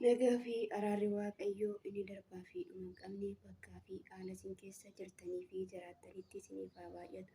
Nagaa fi araarri Waaqayyoo inni darbaa fi dhuma hin qabne bakkaa fi haala isin keessa jirtanii fi jiraattanitti isiniif haa baay'atu.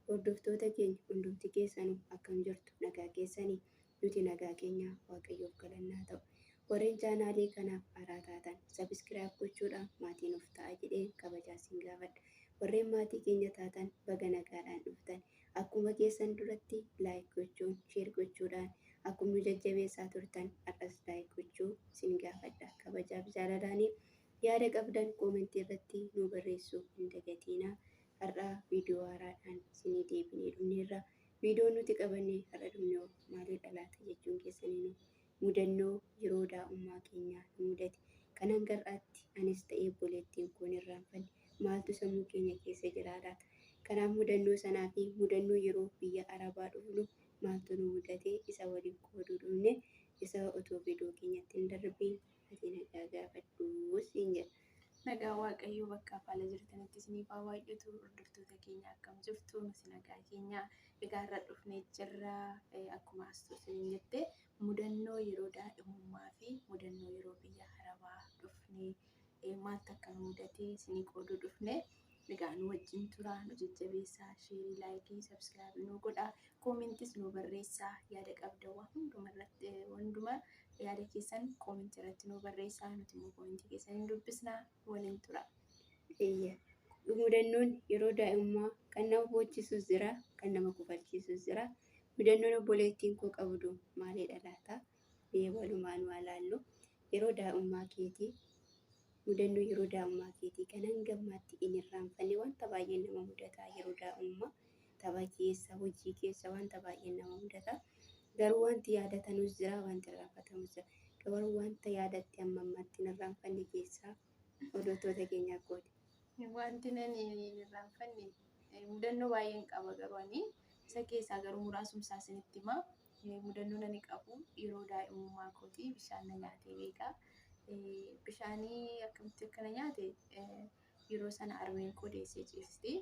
Hordoftoota keenya hundumti keessanuu akkam jirtu? Nagaa keessanii? Nuti nagaa keenya, Waaqayyoof galannaa ta'u. Warreen chaanaalii kanaaf haaraa taatan subscribe gochuudhaan maatii nuuf ta'a jedhee kabajaa isin gaafadha. Warreen maatii keenya taatan baga nagaadhaan dhuftan. Akkuma keessan duratti like gochuun, share gochuudhaan akkuma nu jajjabeessaa turtan har'as like gochuu isin gaafadha. Kabajaaf jaalalaanii yaada qabdan koomentii irratti nu barreessuu hin dagatiinaa. Har'a viidiyoo haaraadhaan isinii deebinee dhufneerra. Viidiyoon nuti qabannee har'a dhufne hoo maalidha laata jechuun keessaniinu mudannoo yeroo daa'ummaa keenyaa nu mudate. Kan hanga har'aatti anis ta'ee obboleettiin koo hin irraanfanne maaltu sammuu keenya keessa jira laata? Kanaaf mudannoo sanaa fi mudannoo yeroo biyya Arabaa dhufnu maaltu nu mudate isa waliif qooduu dhufne. Isa otoo viidiyoo keenyatti hin darbiin ati nagaa gaafadhu siin jedha. Nagaa Waaqayyoo bakka haala jirtanitti isiniif haa baay'atu. Hordoftoota keenya, akkam jirtu? Nuti nagaa keenya. Egaa irra dhufnee jirra. Akkuma astuu isiniin jette, mudannoo yeroo daa'imummaa fi mudannoo yeroo biyya Arabaa dhufnee maaltu akka nu mudate isinii qooduu dhufne. Egaa nu wajjin tura, nu jajjabeessaa, share, like, subscribe nu godhaa, koomentis nu barreessaa, yaada qabda waan hunduma irratti, hunduma yaada keessan koomentii irratti nu barreessaa, nuti immoo koomentii keessan hin dubbisnaa, waliin tura. Iyya. Mudannoon yeroo daa'imummaa kan nama boochisus jira, kan nama kofalchiisus jira. Mudannoon obboleettiin koo qabdu maalidha laata? Mee walumaan waa laallu. Yeroo daa'imummaa keetii, mudannoo yeroo daa'imummaa keetii kan hanga ammaatti hin irraanfanne. Wanta baay'een nama mudataa yeroo daa'imummaa, tapha keessa, hojii keessa wanta baay'een nama mudata. Garuu wanti yaadatanus jira, wanti irraanfatamus jira. Garuu wanta yaadatte hamma ammaatti hin irraanfanne keessaa hordoftoota keenyaaf qoodi. Wanti nani hin irraanfanne mudannoo baay'een qaba, garuu ani isa keessaa garuu muraasumsaa isinitti hima. Mudannoo nani qabu, yeroo daa'imummaa kootii bishaan na nyaatee beeka. Bishaanii akkamitti akka na nyaate, yeroo sana harmeen koo deessee ciisti.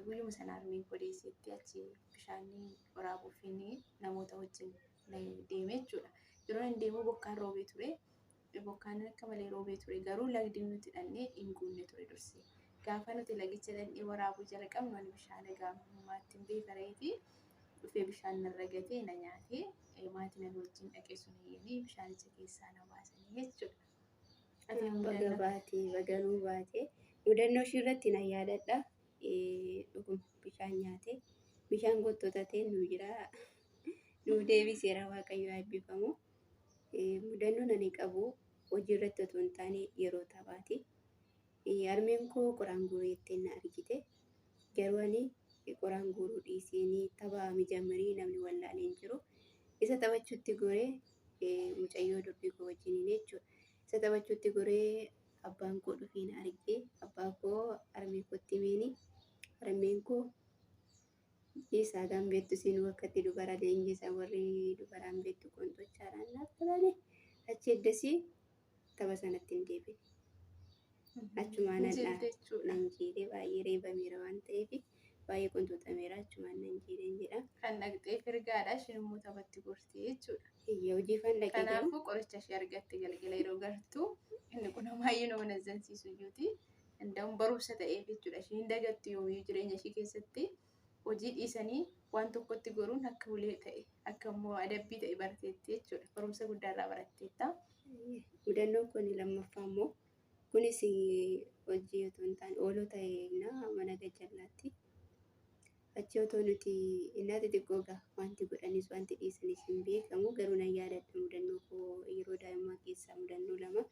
Guyyuma sana harmeen koo deesseetti achi bishaanii waraabuufiin namoota wajjin deeme jechuudha. Yeroo inni deemu bokkaan roobee ture. Bokkaan akka malee roobee ture, garuu lagdi nuti dhannee hin guunne ture dursee. Gaafa nuti lagicha dhannee waraabuu jalqabnu, ani bishaan egaa ammaatti hin beekareeti dhufee bishaan narra gatee na nyaatee, maatii nan wajjin dhaqee sun iyyanii bishaanicha keessaa na baasanii jechuudha. Ati Baga baatee, baga nuu baatee. Mudannoo ishii irratti na yaadadha. Dhuguma bishaan nyaate. Bishaan gottotatee nu jira. Nuuf deebiseera, Waaqayyo haa eebbifamu. Mudannoon ani qabu hojii irratti otoo hin taane yeroo taphaati. Harmeen koo qoraan guureettee na argite. Garuu ani qoraan guuruu dhiiseenii tapha mijammarii namni wallaalee hin jiru. Isa taphachuutti goree, mucayyoo durbii koo wajjiniin jechuudha. Isa taphachuutti goree abbaan koo dhufee na argee, abbaa koo harmee kootti himeeni, harmeen koo isaagaan beektu siin wakkatti dubara leenjisan, warri dubaraan beektu qonxochaadhaan naaf qabame. Achi eddasii tapha sanatti hin deebine. Achumaan nan Jelte jechuudha. Nan jiidhee, baay'ee reebameera waan ta'eef, baay'ee qonxoxameera, achumaan nan jiidheen jedha. Kan dhaqxee firgaadha, isheen immoo taphatti gorti jechuudha. Iyya, hojii fan dhaqee garuu. Kanaafuu qoricha ishee argatte. Galgala yeroo gartuu inni kun baay'ee nama nazzansiisu iyyuuti. Danda'uun barumsa ta'eef jechuudha. Isheen hin dagattu yoomiyyuu jireenya ishee keessatti, hojii dhiisanii waan tokkotti goruun akka ulee ta'e, akka immoo adabbii ta'e barteetti jechuudha. Barumsa guddaa irraa baratteetta. Mudannoon kun lammaffaa immoo, kunis hojii otoo hin taane oolota eegnaa mana gajjallaatti. Achi otoo nuti innaa xixiqqoo gaa wanti godhanis wanti dhiisanis hin beekamu, garuu nan yaadadha mudannoo koo yeroo daa'imummaa keessaa mudannoo lama.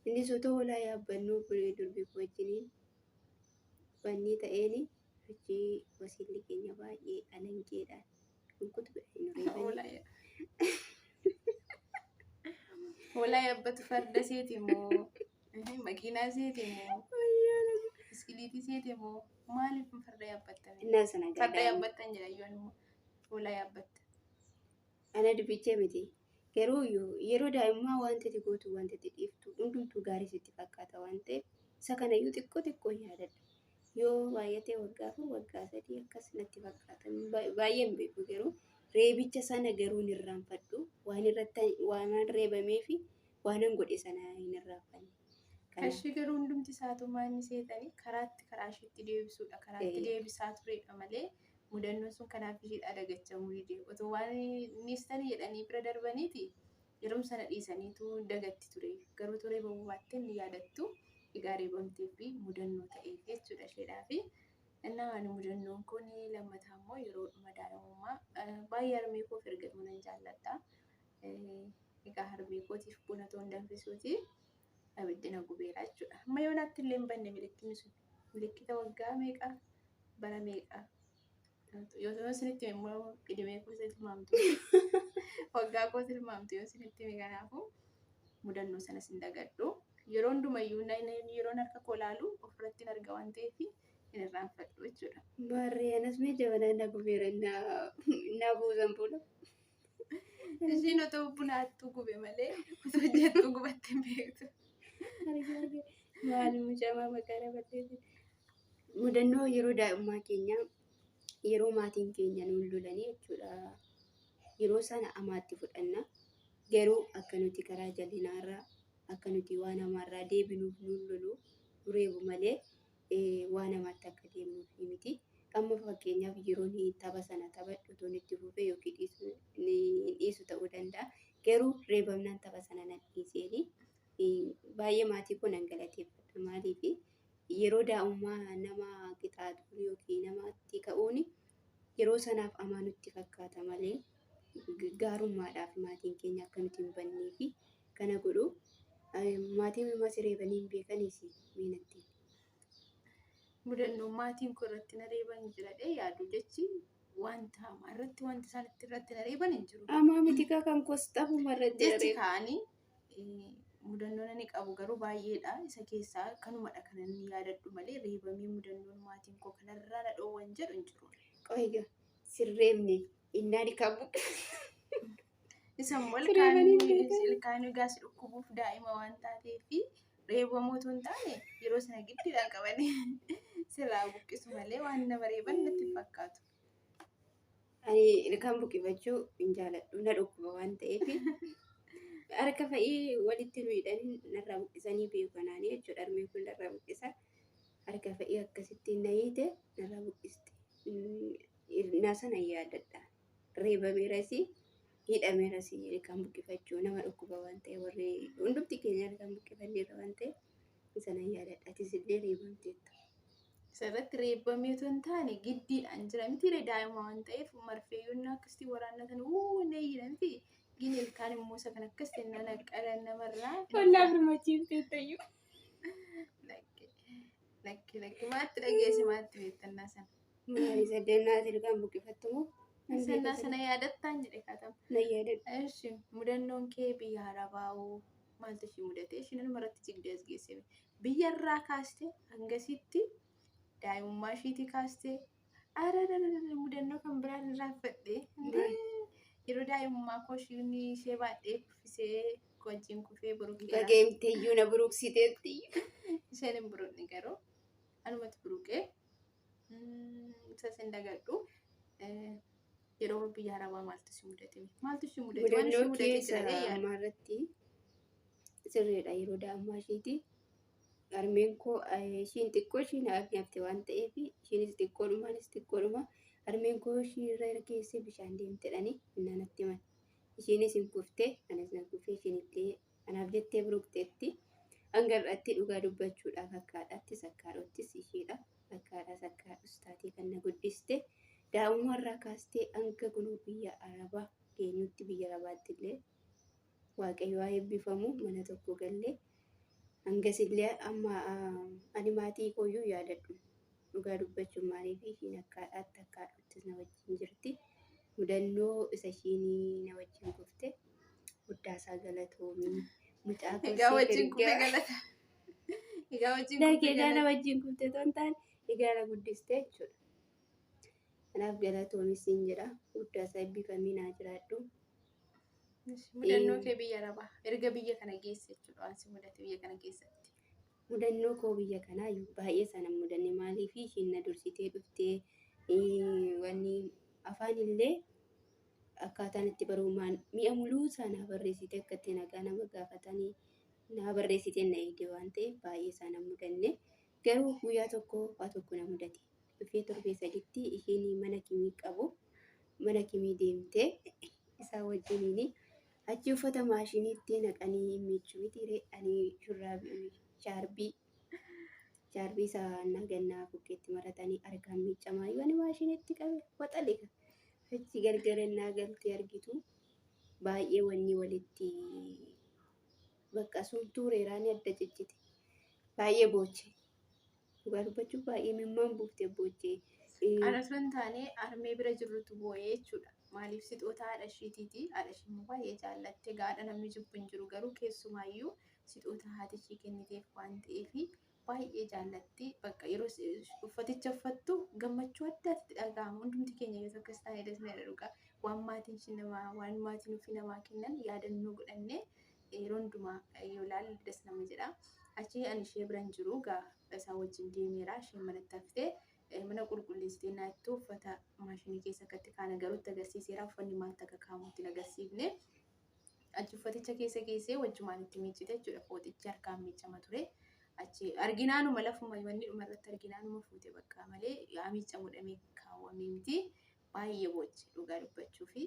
Innis otoo hoolaa yaabbannu durbii koo wajjiniin wanni ta'een, achi wasiilli keenya baay'ee alangeedhaan hunkutu godhanii nu reebanii. Hoolaa yaabbatu farda seeti moo, makiinaa seeti moo, biskiliitii seeti moo, maaliif farda yaabbattan? Innaa sana Farda gaa yaabbattan jedha yoon immoo hoolaa yaabbatta. Ana dubbichee miti. Garuu yeroo daa'imummaa wanti ati gootu, wanti ati dhiiftu hundumtuu gaarii sitti fakkaata waan ta'eef, isa kanayyuu xiqqoo xiqqoo yaadadha. Yoo baay'atee waggaa 4, waggaa 3 akkas natti fakkaata. Baay'ee hin beeku, garuu reebicha sana garuu hin irraanfadhu. Waan irratti waan reebamee fi Waanan godhe sana hin irraanfanne. Kan ishee garuu hundumti isaatummaa inni seetanii karaatti karaa isheetti deebisuudha. Karaatti deebisaa turedha malee mudannoon sun kanaaf isheedhaa dagachamuu dide. Otoo waan niistanii jedhanii bira darbaniiti yeroo sana dhiisaniitu dagatti ture. Garuu turee bahuu baattee ni yaadattu. Egaa reebamtee fi mudannoo ta'eef jechuudha isheedhaa fi innaa ani mudannoon kun lammataa immoo yeroo dhuma daa'imummaa baay'ee harmee koof ergamuu nan jaalladha. Egaa harmee kootiif buna toon danfisuuti abiddi na gubeera jechuudha. Amma yoonaatti illee hin banne milikkitni sun. Milikkita waggaa meeqa bara meeqa yoo isinitti hime immoo idimee koo tilmaamtu. Waggaa koo tilmaamtu yoo isinitti hime kanaafuu mudannoo sanas hin dagadhu. Yeroo hundumayyuu yeroon harka koo laalu ofirratti hin arga waan ta'eef hin irraanfadhu jechuudha. Maarree anas mee jabanaa na gubeera na buusan buna. Ishiin otoo bunaattuu gube malee otoo hojjettuu gubatte hin beektu. Maal mucamaa maqaa dhabattee. Mudannoo yeroo daa'imummaa keenya yeroo maatiin keenya nuun lolanii jechuudha. Yeroo sana amaatti fudhanna. Garuu akka nuti karaa jal'inaarraa akka nuti waan hamaarraa deebinuuf nuun lolu nu reebu malee waan hamaatti akka deemnuuf miti. Amma fakkeenyaaf yeroo inni tapha sana taphadhu otoo inni itti fufee yookiin dhiisu ta'uu danda'a. Garuu reebamnaan tapha sana nan dhiiseeni. Baay'ee maatii koo nan galateeffadha. Maaliif yeroo daa'imummaa nama qixaaxuun yookiin namatti ka'uun yeroo sanaaf hamaa nutti fakkaata malee gaarummaadhaaf maatiin keenya akka nuti hin bannee fi kana godhu. Maatiin uumaa reebanii hin beekanis miinatti. Mudannoo maatiin koo irratti na reeban jira yaadu jechi wanta hamaa irratti wanti isaan irratti na reeban hin jiru. Hamaa miti kan koos xafuma irratti Jechi kaanii mudannoon ani qabu garuu baay'eedha. Isa keessaa kanumadha kan inni yaadadhu malee reebamee mudannoon maatiin koo kanarraa na dhoowwan jedhu hin jiru. Qoyga sirreebne innaan qabu. Isa immoo Reebanii hin beekan. ilkaan gaas dhukkubuuf daa'ima waan taateef reebamuu otoo hin taane yeroo sana giddiidhaan qabanii sirraa buqqisu malee waan nama reeban natti hin fakkaatu. Ani ilkaan buqqifachuu hin jaaladhu na dhukkuba waan ta'eef harka fa'ii walitti nu hidhanii narraa buqqisanii beeku kanaanii jechuudha. Harmeen kun narraa buqqisa. Harka fa'ii akkasitti na hiite narraa buqqisti. Na sana yaadadha. Reebameeras hidhameeras ilkaan buqqifachuu nama dhukkuba waan ta'eef warri hundumti keenya ilkaan buqqifanneerra waan ta'eef sana yaadadha. Atis illee reebamteetta. Isarratti reebamee otoo hin taane giddiidhaan jira miti daa'ima waan ta'eef marfeeyyoon akkasitti waraannatan wuu ni jira miti. Gini ilkaan immoo isa kan akkas ta'e naqqalan namarraa. Qonnaa birmachiifteettayyuu. Lakki lakki maatti dhageesse maatti beektannaa sana. Maali saddeennaa ilkaan buqqifattu moo? Sannaa sana yaadattaan jedhe kaatama. Na yaadadha. Eshi mudannoon kee biyya Arabaa'oo maaltu ishii mudate? Ishiin anuma irratti jigdee as geesse. Biyya irraa kaaste hangasitti daa'imummaa ishiitii kaaste arararara mudannoo kan biraan irraanfadhe. Yeroo daa'imummaa koo ishiin ishee baadhee kuffisee wajjin kufee buruqeera. Bageemteeyyuu na buruqsiteetti. Isheen hin buruqne garuu anumatu buruqee isas hin dagadhu. Yeroo biyya Arabaa maaltu si mudate? Maaltu si mudate? Waan ishee Mudannoo mudate keessa jedhee yaada. ammaa irratti sirriidha yeroo daa'imummaa ishiiti. Harmeen koo ishiin xiqqoo ishiin hafte waan ta'eef ishiinis xiqqoodhuma anis xiqqoodhuma harmeen koo ishii irra keessee bishaan deemtedhani innaan natti himan. Ishiinis hin kuftee anis nan kufee ishiin illee anaaf jettee buruqxeetti. Hanga har'aatti dhugaa dubbachuudhaaf akkaadhaattis akkaadhoottis ishiidha. Akkaadhaas akkaadhus taatee kan na guddiste. Daa'imummaa irraa kaastee hanga kunuu biyya Arabaa geenyutti biyya Arabaatti illee Waaqayyo haa eebbifamu mana tokko gallee hangas illee amma ani maatii kooyyuu yaadadhu dhugaa dubbachuun maaliif ishiin akkaadhaatti akkaadhoottis na wajjin jirti. Mudannoo isa ishiin na wajjin kufte guddaasaa galatoomii mucaa koo Egaa si wajjin kufee gargaara. galata. Egaa wajjin Lakkee kufee egaa na galata. wajjin kufte otoo hin taane egaa na guddiste jechuudha. Kanaaf galatoomi siin jedha. Guddaasaa eebbifamii naa jiraadhu. Mudannoo kee biyya Arabaa erga biyya kana geesse jechuudha waan si mudate biyya kana keessatti. Mudannoo koo biyya kanaa baay'ee sana mudanne maaliif ishiin na dursitee dhuftee wanni afaan illee Akkaataan itti baruumaan mi'a muluu isaa naa barreessite akka itti nagaa nama gaafatanii naa barreessite na eegde waan ta'eef baay'ee isaa na mudanne. Garuu guyyaa tokko waa tokko na mudate. Dhufee torbee saditti isheen mana kimii qabu mana kimii deemtee isaa wajjiniin achi uffata maashiniitti naqanii miiccuu miti ani shurraabii shaarbii shaarbii isaa nagannaa bukkeetti maratanii harkaan miiccamaa yoo ani maashiniitti qabe waxale. Achi gargarannaa galtee argitu baay'ee wanni walitti bakka sun tureeraan adda ciccite. Baay'ee booche. Dhugaa dubbachuuf baay'ee mimmaan buuftee booche. Ana osoo hin taane harmee bira jirrutu boo'ee jechuudha. Maaliif sixoota haadha ishiitiiti. Haadha ishii immoo baay'ee jaallatte. Gaadha namni jibbu hin jiru garuu keessumaayyuu sixoota haati ishii kenniteef waan ta'eef baay'ee jaallatti. Bakka yeroo uffaticha uffattu gammachuu addaatti dhaga'ama. Hundumti keenya yoo akkas taane dasnee dhugaa. Waan maatiin ishii namaa waan maatiin ofii namaa kennan yaadannoo godhannee yeroo hundumaa yoo ilaalle das nama jedha. Achi ani ishee bira hin jiru gaa isaa wajjin deemeera. Isheen manatti haftee mana qulqulleessitee naattu uffata maashinii keessa akkatti kaana garuu itti agarsiiseera. Uffanni maaltu akka kaa'amu itti agarsiifne. Achi uffaticha keessa geessee wajjumaan itti miiccite jechuudha. Fooxichi harkaan miiccama ture. Achi arginaanuma lafuma manni dhuma irratti arginaanuma fuute bakka malee yaa miiccamu dhamee kaawwamee miti. Baay'ee booche dhugaa dubbachuu fi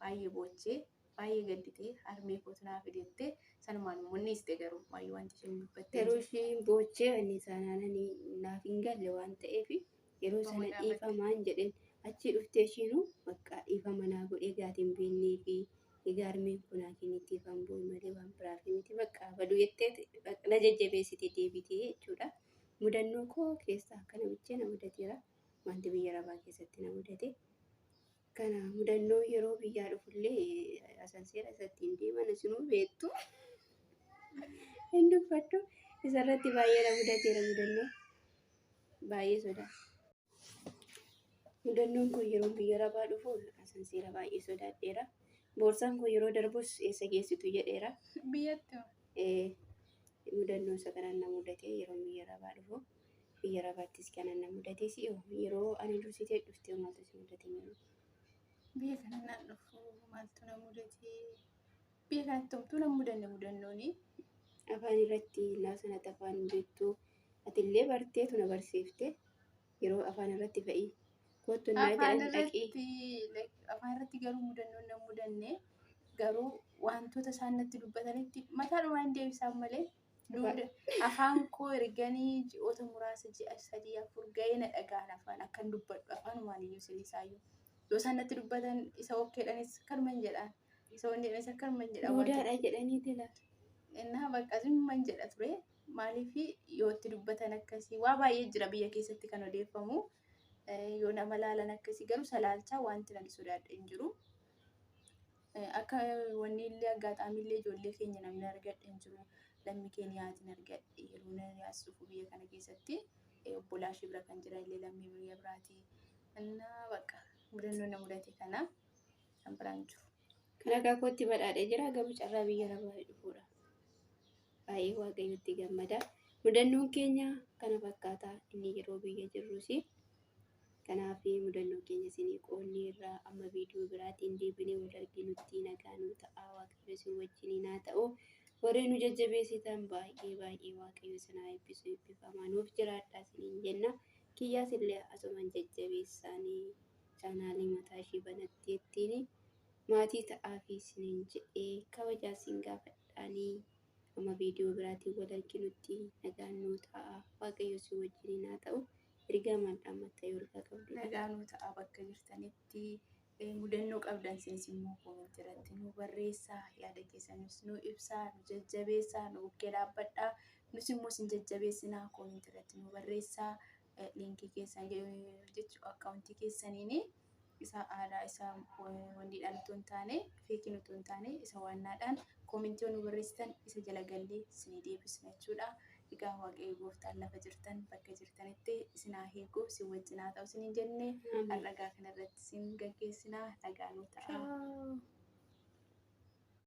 baay'ee boochee baay'ee gadditee harmee kootu naa fidettee sanumaan immoo niiste garuu baay'ee wanti isheen dubbattee Yeroo isheen boochee ani isaanaan naaf hin galle waan ta'eef yeroo sana Dhiifama gaafatte. dhiifamaan jedheen achi dhuftee ishiinuu bakka dhiifama naa godhee gaatiin beennee fi egaa harmeen kun naa kennitti ifaan boo'e malee waan biraaf miti bakka baduu jettee na jajjabeessite deebitee jechuudha. Mudannoo koo keessaa akkana bichee na mudateera. Wanti biyya arabaa keessatti na mudate. Kana mudannoo yeroo biyyaa dhufullee asanseera isatti hin deeman isinuu beektu. Hin dubbadhu. Isarratti baay'ee na mudateera mudannoo. Baay'ee sodaa. Mudannoon kun yeroo biyya arabaa dhufu asanseera baay'ee sodaadheera. Boorsaan kun yeroo darbus eessa geessitu jedheera. Biyyatti Mudannoo isa kanaan na mudate yeroo biyya arabaa dhufu. Biyya arabaattis kanan na mudate si'oo yeroo ani dursitee dhuftee maaltu si mudate jedhu. Biyya kana naan dhufu maaltu na mudate? Biyya kanatti homtuu na mudanne mudannooni. Afaan irratti naa sanatti afaan beektu atillee barteetu na barsiifte yeroo afaan irratti fe'i kottu naa Afaan jedhan dhaqii. irratti afaan irratti garuu mudannoon na mudanne garuu wantoota isaan natti dubbatanitti mataadhumaan hin deebisaan malee afaan koo erganii ji'oota muraasa ji'a 3 4 ga'ee na dhaga'an afaan akkan dubbadhu afaanumaan iyyuu silisaayyuu yoo isaan natti dubbatan isa okkeedhanis akkanuman jedhaan isa wanni jedhanis akkanuman jedhaan waan Duudaadha jedhanii dila. Innaa bakka zimman jedha ture. Maaliif yoo itti dubbatan akkasii waa baay'ee jira biyya keessatti kan odeeffamu. Yoo nama laalan akkasii garuu salaalchaa wanti nani sodaadhe hin jiru. Akka wanni illee aggaataamii illee ijoollee keenya namni argadhe hin jiru. Lammii Keeniyaatiin argadhe yeroo nani as dhufu biyya kana keessatti obbolaa ishee bira kan jiran illee lammii biyya biraati. Innaa bakka mudannoo na mudate kana kan biraan jiru. Kan akka kootti badhaadhee jira garuu carraa biyya arabaa dhufuudha. Baay'ee waaqayyotti gammada. Mudannoon keenya kana fakkaata inni yeroo biyya jirrus. Kanaaf mudannoo keenya isinii qoonnee irraa amma viidiyoo biraatiin deebinee wal arginutti nagaa nuu ta'a. Waaqayyo isin wajjiniin haa ta'u. Warreen nu jajjabeessitan baay'ee baay'ee waaqayyo isin haa eebbisu eebbifamaa nuuf jiraadhaa isiniin jenna. Kiyyaas illee asumaan jajjabeessaanii chaanaalii mataa ishii banatteettiin maatii ta'aa fi isiniin jedhee kabajaa isin gaafadhaanii amma viidiyoo biraatiin wal arginutti nagaan nuu ta'a. Waaqayyo isin wajjiniin haa ta'u. Ergaa maal dhaammatta yoo ergaa qabdu? Nagaa nuu ta'a bakka jirtanitti mudannoo qabdan isinis immoo koomentii irratti nu barreessaa yaada keessanis nu ibsaa nu jajjabeessaa nu bukkee dhaabbadhaa nus immoo isin jajjabeessinaa koomentii irratti nu barreessaa liinkii keessan jechuun akkaawuntii keessaniin isa aadaa isa wandiidhaan utuu hin taane feekiin utuu hin taane isa waannaadhaan koomentii nu barreessitan isa jala gallee isinii deebisna jechuudha. Egaa waaqayyo gooftaan lafa jirtan bakka jirtanitti isin haa eegu isin wajjin haa ta'u isiniin jenne har'a egaa kanarratti isin gaggeessinaa nagaa nuu ta'a. Ciao.